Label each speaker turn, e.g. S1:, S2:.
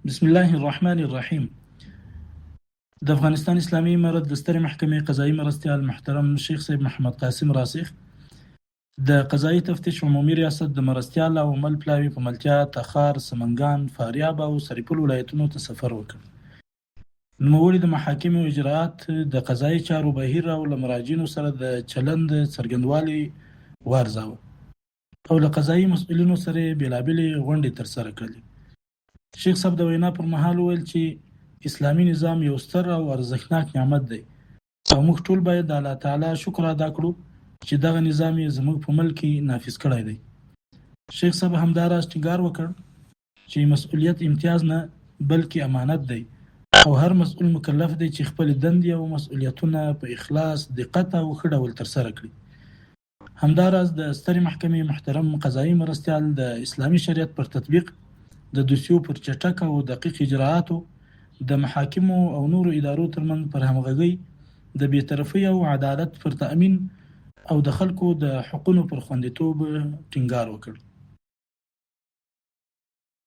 S1: بسم الله الرحمن الرحیم. د افغانستان اسلامي امارت د سترې محکمې قضایي مرستیال محترم شیخ صاحب محمد قاسم راسخ د قضایي تفتیش عمومي ریاست د مرستیال او مل پلاوي په ملتیا تخار، سمنګان، فاریاب او سرپل ولایتونو ته سفر وکړ. نوموړي د محاکمو اجراات، د قضایي چارو بهیر او له مراجعینو سره د چلند څرنګوالی وارزاوه او له قضایي مسؤلینو سره یې بېلابېلې غونډې ترسره کړلې. شیخ صاحب د وینا پر مهال وویل چې اسلامي نظام یو ستر او ارزښتناک نعمت دی او موږ ټول باید د الله تعالی شکر ادا کړو چې دغه نظام یې زموږ په ملک کې نافذ کړی دی. شیخ صاحب همداراز ټینګار وکړ چې مسؤلیت امتیاز نه بلکې امانت دی او هر مسؤل مکلف دی چې خپلې دندې او مسؤلیتونه په اخلاص، دقت او ښه ډول ترسره کړي. همداراز د سترې محکمې محترم قضایي مرستیال د اسلامي شریعت پر تطبیق، د دوسیو پر چټک او دقیق اجرااتو، د محاکمو او نورو ادارو ترمنځ پر همغږۍ، د بې طرفۍ او عدالت پر تأمین او د خلکو د حقونو پر خوندیتوب ټینګار وکړ.